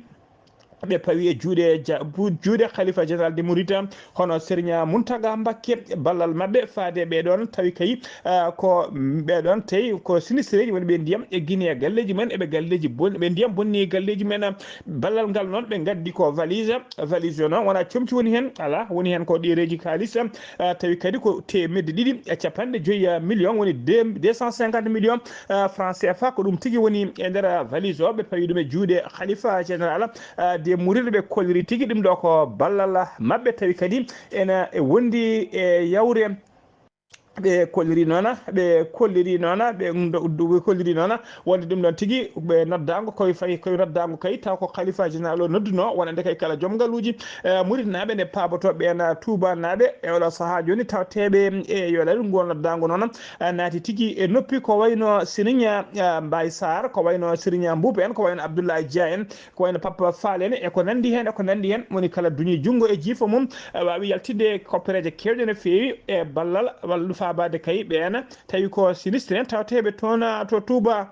Ɓe pawi e juuɗe ja-, bu-, juuɗe Khalifa Général de Mouride, hono Serigne Mountaga Mbacké, ballal maɓɓe faade ɓee ɗoon, tawi kay, ah, ko ɓee ɗoon tawi ko sinistré ji woni ɓe ndiyam e Guinée, galleeji men eɓe galleeji bon-, ɓe ndiyam bonni galleeji men. Ballal ngal noon ɓe ngaddi ko valise, valise o noon wonaa comci woni heen, alaa, woni heen ko ɗereeji kaalis, ah, tawi kadi ko teemedde ɗiɗi e capanɗe joyi million, woni deux, deux cent cinquante millions, ah, francs C F A, ko ɗum tigi woni e nder valise o, ɓe pawi ɗum e juuɗe Khalifa Général, ah, de Mouride. Ɓe kolliri tigi ɗum ɗo ko ballal maɓɓe, tawi kadi ena e wondi e yawre. Ɓe kolliri noona, ɓe kolliri noona, ɓe ndo-, ɓe kolliri noona wonde ɗum ɗon tigi ɓe noddaango koye fayi, koye noddaango kay, taw ko Khalifa Général o nodduno, wonande kay kala joom ngaluuji, eh, Muritnaaɓe nde paaboto ɓeen, ah, Tuubanaaɓe e oɗo sahaa jooni, tawateeɓe e yo laɗu ngo noddaango noona, ah, naati tigi e noppi ko wayno Serigne, ah, Mbaye Sarr, ko wayno Serigne Mboup en, ko wayno Abdoulaye Dia en, ko wayno Papa Fall en, e ko nanndi heen, e ko nanndi heen. Woni kala duñi junngo e jiifo mum, eh, waawi yaltinde koppereeje keewɗe no feewi e ballal walla faabaade kay ɓeen, tawi ko sinistré en tawateeɓe toon, ah, to Touba.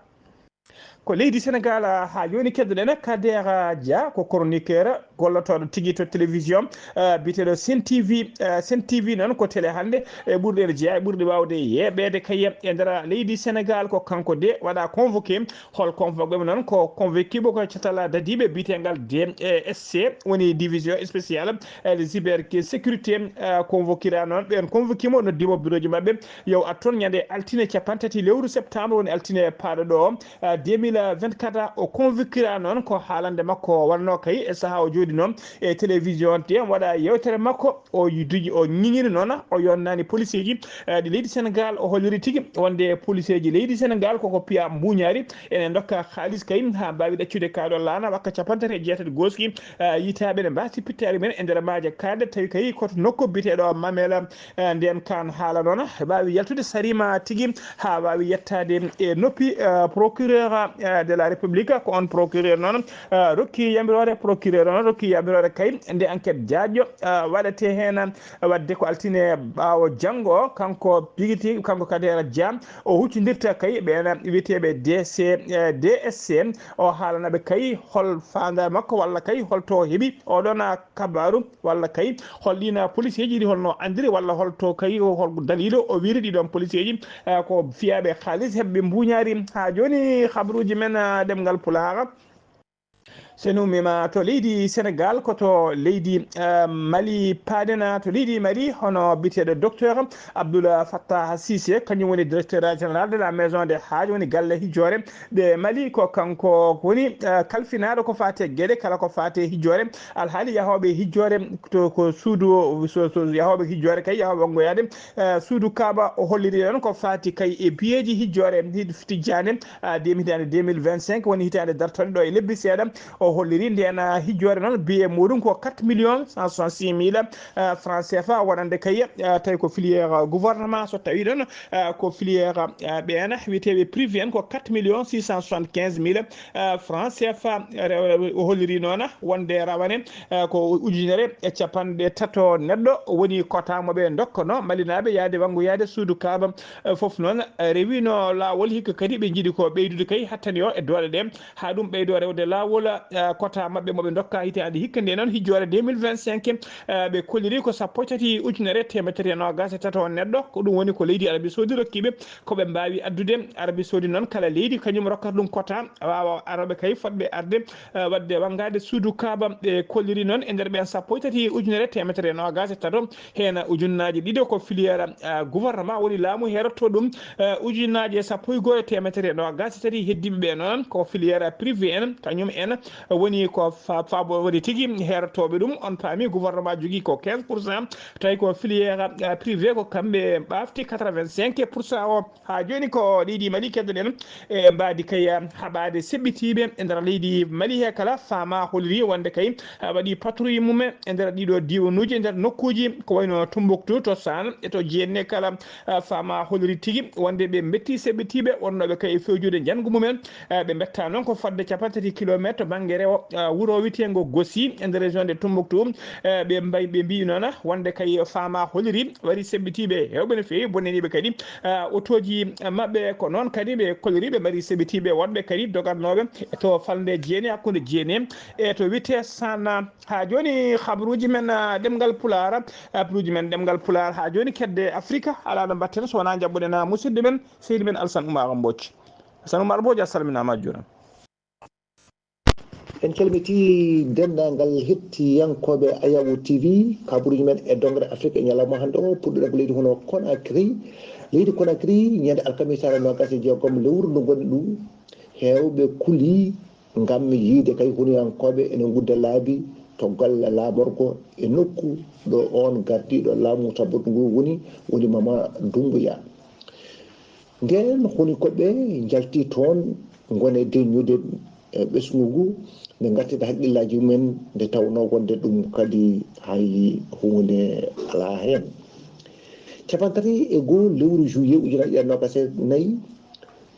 Ko leydi Sénégal, ah, haa jooni keddoɗen Kader Dia, ko chroniqueur gollotooɗo tigi to télévision, ah, biyeteeɗo Sen T V. Ah, Sen T V noon ko télé hannde e ɓurɗe ene jeyaa e ɓurɗe waawde yeeɓeede kay e nder leydi Sénégal. Ko kanko de waɗa convoqué. Hol convoqué mo noon? Ko convoqué mo ko catal dadiiɓe biyeteengal D S C, woni division spéciale, eh, de cybersécurité, eh, convoquira noon. Ɓeen convoqué mo, noddi mo bureau ji maɓɓe, yo ar toon ñande altine capanɗe tati lewru septembre, woni altine paaɗo ɗo, eh, deux mille vingt-quatre o convoquera noon ko haalande makko wonnoo kay e sahaa o jooɗi noon e télévision T M waɗa yewtere makko. O duji, o ñiŋiri noon, o yonnaani policeeji, eh, ɗi leydi Senegal. O holliri tigi wonde policeeji leydi Senegal koko piya mbuuñaari, ene ndokka haalis kay haa mbaawi ɗaccude kaaɗo laana wakka capanɗe tati e jeetati gooski, eh, yitaaɓe ne mbaasi pittaari men e nder maaje kaaɗe, tawi kay koto nokku biyeteeɗo Mamela, eh, ndeen kaan haala noon mbaawi yaltude sarima tigi haa waawi yettaade e noppi, eh, procureur, eh, de la République. Ko on procureur noon, eh, rokki yamiroore, procureur noon rokki yamiroore kay nde enquête jaajɗo, eh, waɗete heen, eh, waɗde ko altine ɓaawo janngo o. Kanko bigiti, kanko Kader Dia, o huccindirta kay ɓeen wiyeteeɓe D C, eh, D S C, o haalana ɓe kay hol faandaare makko walla kay holto o heɓi oɗon, ah, kabaaru walla kay hol ɗiin policeeji ɗi holno anndiri walla holto kay hol daliilu o wiri ɗi ɗoon policeeji, eh, ko fiyaaɓe haalis heɓɓe mbuuñaari. Haa jooni habruuji men, ah, ɗemngal Pulaar. So en ummiima to leydi Senegal, ko to leydi, eh, Mali paaɗen, to leydi Mali, hono biyeteeɗo docteur Abdoul Fattah Cissé, kañum woni directeur général de la maison des Hadj, woni galle hijjoore ɗe Mali. Ko kanko woni, eh, kalfinaaɗo ko faati e geɗe kala ko faati e hijjoore, alhaali yahooɓe hijjoore, to ko suudu, so, so yahooɓe hijjoore kay, yahooɓe wanngoyaade, eh, suudu Kaaba. O holliri ɗoon ko faati kay e biyeeji hijjoore hid-, tijjaande, ah, dem-, hitaande deux mille vingt-cinq, woni hitaande dartoɗe ɗo e lebbi seeɗa. O holliri ndeen, ah, hijjoore noon, biye muɗum ko quatre millions cent soixante-six mille, ah, francs C F A, wonande kay, ah, tawi ko filière, ah, gouvernement, so tawi ɗoon, ah, ko filière, ah, ɓeen wiyeteeɓe privé en ko quatre millions six cent soixante-quinze mille, ah, francs C F A. Re-, o holliri noon wonde rawane, eh, ko ujunere e capanɗe tato neɗɗo woni kota mo ɓe ndokkono Malinaaɓe yahde wanngoyaade suudu Kaaba. Eh, fof noon, eh, rewino laawol, hikka kadi ɓe njiɗi ko ɓeydude kay hattani o e doole ɗe, haa ɗum ɓeydo rewde laawol, eh, kota maɓɓe mo ɓe ndokka hitaande hikka. Nde noon hijjoore deux mille vingt-cinq, eh, ɓe kolliri ko sappo e tati ujunere teemedere tati e noogaas e tato neɗɗo, ko ɗum woni ko leydi Arabie Saoudite rokki ɓe, ko ɓe mbaawi addude. Arabie Saoudite noon, kala leydi kañum rokkata ɗum kota, waawa arooɓe kay fotɓe arde, eh, waɗde wanngaade suudu Kaaba. Ɓe kolliri noon e nder ɓeen sappo e tati ujunere teemedere noogaas e tato, heen ujunnaaji ɗiɗo ko filière, eh, gouvernement, woni laamu heerotoo ɗum, eh, ujunnaaji e sappo e goo e teemedere noogaas e tati heddiiɓe ɓe noon ko filière privé en, kañum en woni ko fa-, faabo woni tigi heerotooɓe ɗum. On paami gouvernement jogii ko quinze pour cent, tawi ko filière, eh, privé ko kamɓe ɓaafti quatre-vingt-cinq pour cent o. Haa jooni ko leydi Mali keddoɗen e mbaadi kay haɓaade seɓɓitiiɓe e nder leydi Mali he kala. Fama holiri wonde kay, ah, waɗi patrouille mumen e nder ɗiɗo diiwanuuji, e nder nokkuuji ko wayno Tumbuktu, to Saan e to Jeenne kala. Ah, Fama holiri tigi wonde ɓe mbetti seɓɓitiiɓe wonnooɓe kay e fewjude njanngu mumen. Ah, ɓe mbetta noon ko fodde cappanɗe tati kilometre to bannge rewo, ah, wuro wiyeteengo Gosi e nder région de Tumbuktu. Eh, ɓe mbay-, ɓe mbiyi noon wonde kay Fama holiri waɗi seɓɓitiiɓe heewɓe no feewi, bonnaniiɓe kadi, ah, otooji maɓɓe. Ko noon kadi ɓe kolliri ɓe mbaɗi seɓɓitiiɓe wonɓe kadi dogatnooɓe to falnde Jeene, hakkunde Jeene e to wiyetee Saan. Haa jooni habruuji men, ah, ɗemngal Pulaar, habruuji men ɗemngal Pulaar haa jooni kedde Afrika alaa no mbaɗten so wonaa njaɓɓuɗen, ah, musidɗo men, seydi men Alsan Umar Mbooc. Alsan Umar Mbooc, a salminaama, a juuraama. En calmitii denndaangal hettiyankooɓe Ayawu T V, kabaruuji men e dongre Afrik e ñalawma hannde o. Puɗɗoɗen ko leydi hono Conakry. Leydi Conakry, ñande alkamisaare noogaas e jeegom lewru ndu ngonɗen ndu, heewɓe kulii ngam yiide kay hunuyankooɓe ene ngudda laabi to golle laamorgo e nokku ɗo oon gardiiɗo laamu sabbundu ngu woni, woni Mama Dumbuya. Ndeen honi ko ɓe njalti toon ngone deññude e ɓesngu ngu, nde ngartida haqqillaaji mumen, nde tawnoo wonde ɗum kadi hay huunde alaa heen. Cappanɗe tati e goo lewru juillet ujunaaji ɗiɗi e noogaas e nayi,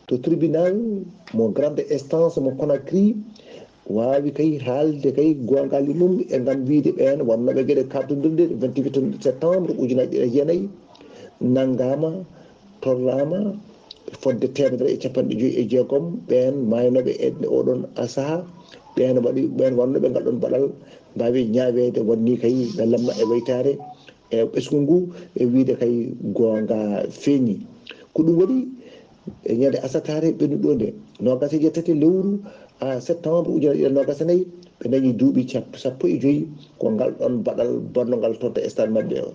to tribunal mo grande instance mo Conakry, waawi kay haalde kay goongaali mum e ngam wiyde ɓeen wonnooɓe geɗe kaɓtondirɗe vingt-huit septembre ujunaaji ɗiɗi e jeenayi, nanngaama, torraama fodde teemedere e cappanɗe joyi e jeegom ɓeen maaynooɓe e oɗon sahaa, ɓeen waɗi, ɓeen wonnooɓe ngal ɗoon baɗal mbaawi ñaaweede wonnii kay wellamma e weytaare e ɓesngu ngu e wiyde kay goonga feeñi. Ko ɗum waɗi e ñande asataare ɓennuɗo nde, noogaas e jeetati lewru, ah, septembre ujunaaji ɗiɗi e noogaas e nayi, ɓe dañi duuɓi cap-, sappo e joyi ko ngal ɗoon baɗal bonngal toon to stade maɓɓe o.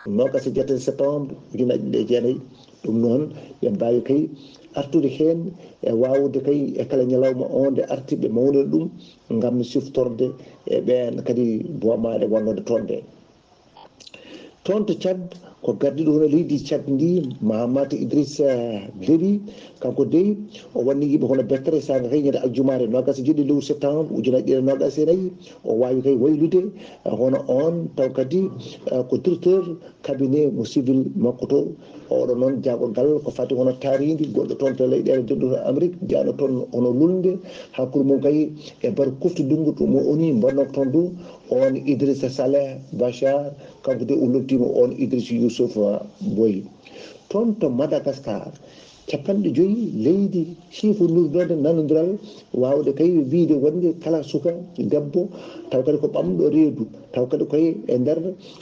Noogas e jeetati septembre ujunaaji ɗiɗi e jeenayi. Ɗum noon, ɓe mbaawi kay artude heen e waawude kay e kala ñalawma o nde arti ɓe mawnina ɗum ngam siftorde e ɓeen kadi boomaaɗe wonnode toon ɗe. Toon to Tchad, ko gardiiɗo hono leydi Tchad ndi, Mahamat Idrissa Déby, kanko dey o wanni yimɓe hono bettere saanga kay ñande aljumaare noogas e jeeɗiɗi lewru septembre ujunaaji ɗiɗi e noogas e nayi. O waawi kay waylude eh, hono oon taw kadi eh, ko directeur cabinet mo civil makko to. Oɗo noon jaagorgal ko fati hono taarindi goɗɗo toon to leyɗeele denduɗo Amérique jeyano toon hono lulnde, hakkunde mum kay e bar kuftu ndungu mo O N U mbannoo toon du, on Idrissa Saleh Bachar, kanko de o lottiima on Idrissa Youssouf Boy. Toon to Madagascar, capanɗe joyi leydi siifondurnoonde nanondiral, waawde kay wiyde wonde kala suka debbo, taw kadi ko ɓamɗo reedu, taw kadi koye e nder,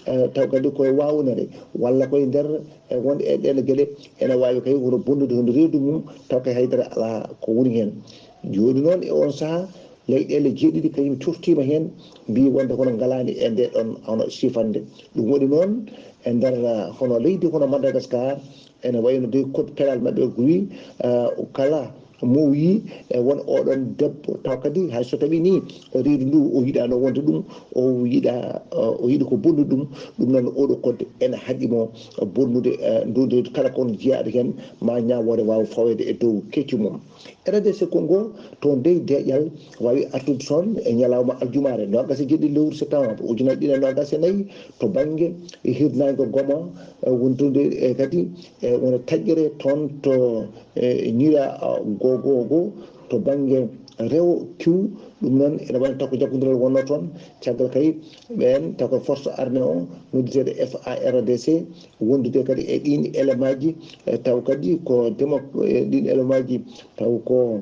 eh, taw kadi koye waawnere, walla koye nder e wonde e ɗeen geɗe, ene waawi kay woto bonnude hono reedu mum, taw kay haydara alaa ko woni heen. Jooni noon e oon sahaa, leyɗeele jeeɗiɗi kañum coftiima heen, mbiyi wonde kono ngalaani e nde ɗoon hono sifande. Ɗum waɗi noon e nder ah, hono leydi hono Madagascar, ene wayno de code pénal maɓɓe ko wii ah, kala mo wii e won oɗon debbo taw kadi hay so tawi ni reedu ndu o yiɗano wonde ɗum, o yiɗa o yiɗi ko bonnude ɗum. Ɗum noon oɗo code ene haɗi mo bonnude eh, ndu reedu kala kon jiyaɗo heen ma ñaawoore waawa faweede e dow keccu mum. R D C Congo toon dey deeƴal waawi artude toon e ñalawma aljumaare noogas e jeeɗiɗi lewru septembre ujunaaji ɗiɗi e noogas e nayi to bannge hirnaange Goma eh, wondude e kadi eh, wona taƴƴere toon to eh, ñira ah, gogogo to bannge rewo kiw. Ɗum noon ene wayno taw ko jaggondiral wonno toon caggal kay ɓeen taw ko force armée o nodduteeɗo F A R D C wondude kadi e ɗiin élément ji eh, taw kadi ko demo e ɗiin élément ji taw ko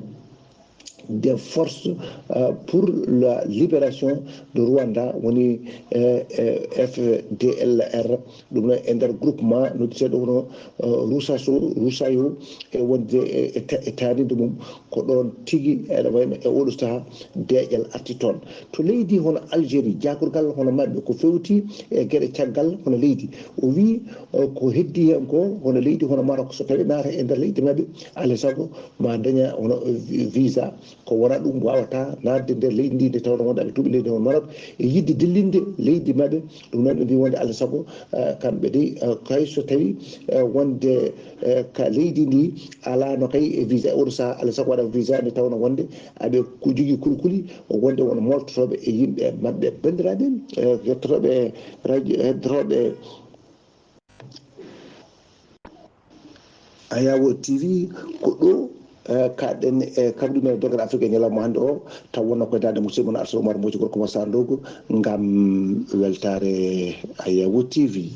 des forces euh, pour la libération de Rwanda woni euh, euh, F D L R. Ɗum noon e nder groupement nodduteeɗo hono euh, Rusaso Rusayo e wonde e, e, e taarinde mum ko ɗoon tigi ene wayno e oɗo sahaa deeƴal arti toon. To leydi hono Algérie, jaagorgal hono maɓɓe ko fewti e geɗe caggal hono leydi. O wii eh, ko heddi heen ko hono leydi hono Maroc so tawi naata e nder leydi maɓɓe alaa sago ma daña hono visa. Ko wona ɗum wawata nadde nder leydi ndi nde tawno wonde aɓe tuɓi leydi hono Maroc e yidde dillinde leydi maɓɓe. Ɗum noon ɓe mbi wonde alaa sago eh, kamɓe de eh, kay so tawi eh, wonde eh, ka leydi ndi alano kay e visa e oɗo saha alaa sago waɗa visa nde tawno wonde aɓe jogii kulkuli wonde won moltotoɓe e yimɓe maɓɓe. Banndiraaɓe eh, yettotoɓe radio heddotoɓe Ayawo T V ko ɗo eh, kaɗen e kaɓɗumen dogal Afrique e ñalawma hannde o taw wonno koye daande musidɗo mon Arsa Oumar Mbodji gorko mo Sandogo ngam weltare Ayawo T V.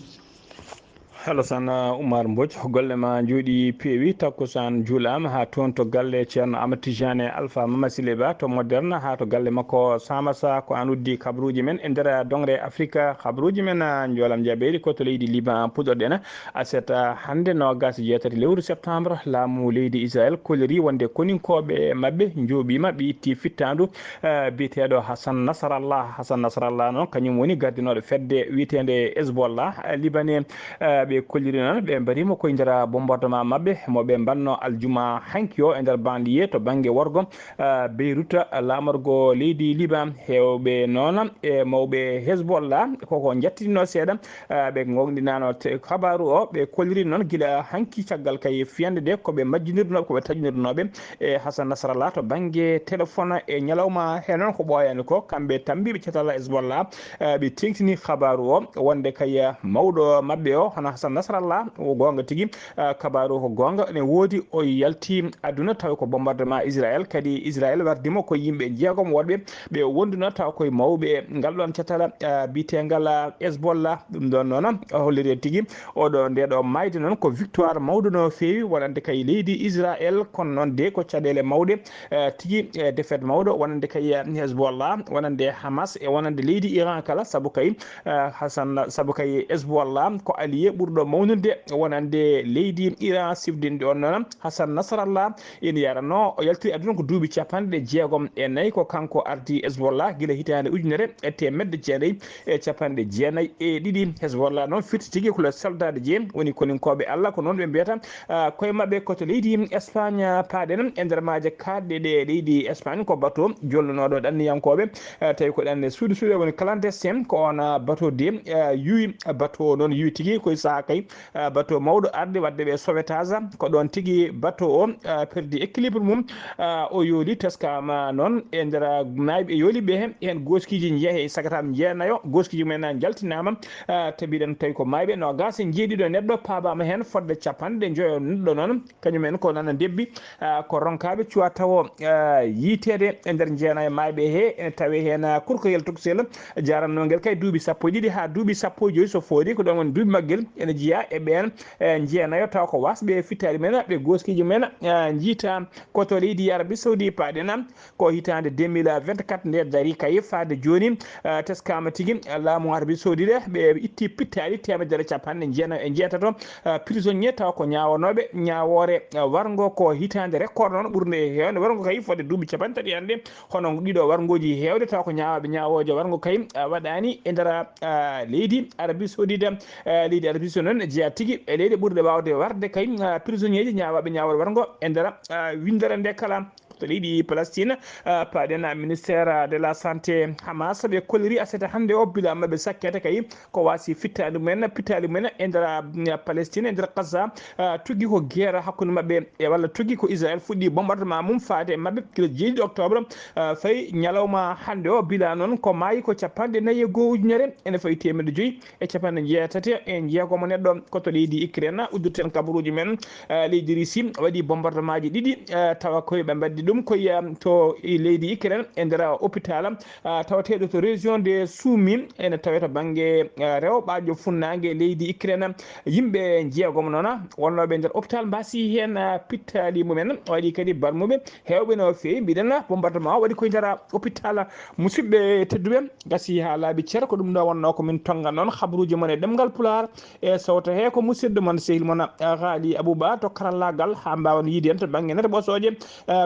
Halo san Oumar Mbodj, golle ma jooɗi peewi, takkusaan juulaama haa toon to galle Ceerno Amadou Tidiane Alpha Mama Sileba to Moderne haa to galle makko Samasa. Ko aan uddi kabaruuji men e nder doŋre Afrika. Kabaruuji men ah, njoolam jabeeri ko to leydi Liban puɗɗorɗen. Aset ah, hannde noogaas e jeetati lewru septembre, laamu leydi Israel kolliri wonde koninkooɓe maɓɓe njooɓiima, ɓe itti fittaandu eh, biyeteeɗo Hassan Nasrallah. Hassan Nasrallah noon kañum woni gardinooɗo fedde wiyeteende Hezbollah eh, libanais. Eh, ɓe kolliri noon ɓe mbariima koye nder bombardement maɓɓe mo ɓe mbanno aljuma hanki o e nder banlieue to bannge worgo eh, Beirut, laamorgo leydi Liban. Heewɓe noon e mawɓe Hezbollah koko njattitino seeɗa eh, ɓe ngoonɗinaano te- kabaaru o, ɓe kolliri noon gila hanki caggal kay fiyande nde ko ɓe majjinirnooɓe, ko ɓe taƴinirnooɓe e Hassan Nasrallah to bannge téléphone e ñalawma he noon ko ɓooyaani ko kamɓe tammbiiɓe catal Hezbollah eh, ɓe teeŋtini kabaaru o wonde kay eh, mawɗo maɓɓe o hono Hassan Nasrallah o goonga tigi eh, kabaaru o ko goonga ne woodi o yalti aduna tawi ko bombardement Israël kadi Israël wardimo ko yimɓe jeegom woɗɓe ɓe wonduno taw koye mawɓe ngal ɗon catal eh, biyetengal eh, Hezbollah. Ɗum ɗon noon holliri en tigi oɗo nde ɗo mayde noon ko victoire mawɗo no feewi wonande kay leydi Israël kono noon de ko caɗeele mawɗe eh, tigi eh, défaite mawɗo wonande kay eh, Hezbollah wonande Hamas e wonande leydi Iran kala sabu kay eh, Hassan sabu kay Hezbollah ko allié ɓurɗo ɗo mawnude wonande leydi Iran sifdinde on noon Hassan Nasrallah ina yarano o yaltiri aduna ko duuɓi capanɗe jeegom e nayi ko kanko ardi Hezbollah gila hitaande ujunere e teemedde jeenayi e capanɗe jeenayi e ɗiɗi. Hezbollah noon firti tigi ko le soldat de Dieu woni koninkooɓe Allah ko noon ɓe mbiyata ah, koye maɓɓe ko to leydi Espagne paaɗen e nder maaje kaaɗɗe ɗe leydi Espagne ko bateau jolnunooɗo ɗanniyankooɓe ah, tawi ko ɗanne suuɗi suuɗe woni clandestin ko on ah, bateau de ah, yuwi bateau o noon yuwi tigi koye sahaa kay ah, bateau mawɗo arde waɗde ɓe sauvetage ko ɗoon tigi bateau o ah, perdi équilibre mum ah, o yooli teskama noon e nder ah, naayɓe yooli ɓe heen heen gooskiji njeehe e sagataɓe jeenayo gooskiji mumen ah, jaltinaama ah, tabiɗen tawi ko maayɓe noogaas e jeeɗiɗo neɗɗo paabaama heen fodde capanɗe njoyo neɗɗo noon kañum en ko nana debbi ah, ko ronkaaɓe cuwa tawo ah, yiiteede e nder jeena e maayɓe he ene tawi heen ah, kurkoyel toksel jarannoo ngel kay duuɓi sappo e ɗiɗi haa duuɓi sappo e joyi so foori ko ɗoon woni duuɓi maggel ene jeyaa e ɓeen eh, jeenayo taw ko wasɓe fittaari men ɓe gooskiiji men ah, njiita ko to leydi Arabie Saoudi paaɗen ko hitaande deux mille vingt-quatre nde darii kay faade jooni ah, teskaama tigi laamu Arabie Saoudi de ɓe itti pittaali teemedere capanɗe jeenayo e jeetato ah, prisonnier tawa ko ñaawanooɓe ñaawoore ah, warngo ko hitaande record noon ɓurnde e heewde warngo kay fodde duuɓi capanɗe tati hannde hono ɗiɗo warngooji heewde tawa ko ñaawaaɓe ñaawooje warngo kay ah, waɗaani e nder ah, leydi Arabie Saoudite ah, leydi Arabie Saoudite noon jeyaa tigi e leyɗe ɓurɗe waawde warde kay ah, prisonnier ji ñaawaaɓe ñaawoore warngo e nder ah, winndere nde kala to leydi Palestine ah, paaɗen ah, ministère ah, de la santé Hamas ɓe kolliri aset hannde o bila maɓɓe sakkete kay ko wasi fittaali mumen pittaali mumen e nder ah, Palestine e nder Gaza ah, tuggi ko guerre hakkunde maɓɓe e walla tuggi ko Israël fuɗɗi bombardement mum faade e maɓɓe kilo jeeɗiɗi octobre ah, fayi ñalawma hannde o bila noon ko maayi ko capanɗe nayi e goo ujunere ene fayi teemedde joyi e capanɗe jeetati e jeegomo neɗɗo ko to leydi Ukraine uddirten kabaruuji men ah, leydi Russie waɗi bombardement ji ɗiɗi ah, tawa koye ɓe mbaɗdi ɗum koye ah, to e leydi Ukraine e nder hôpital ah, tawateeɗo to région de Sumy ene tawe to bannge ah, rewɓaajo funnaange leydi Ukraine yimɓe jeegomo noon wonnooɓe e nder hôpital mbasi heen ah, pittaali mumen waɗi kadi barmuɓe heewɓe no feewi mbiɗen bombardement o waɗi koye nder hôpital musidɓe tedduɓe gasi haa laaɓi cer ko ɗum ɗo wonnoo ko min tonnga noon habaruuji mon e ɗemngal pulaar e sowto he ko musidɗo mon sehil mon haali abouba to karallaagal haa mbaawan yiide en to bannge nata ɓosooje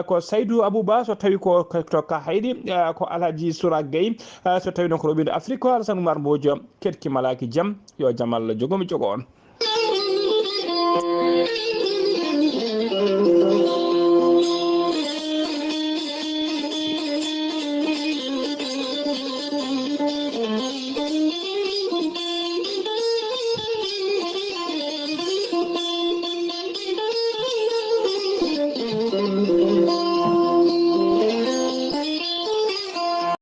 ko saydou abouba so tawi ko to ka hayɗi ko alhaji sura gay so tawi noon ko roɓiɗo afrique ko alasan oumar mbojo keɗki malaki jam yo jam allah jogomi jogo on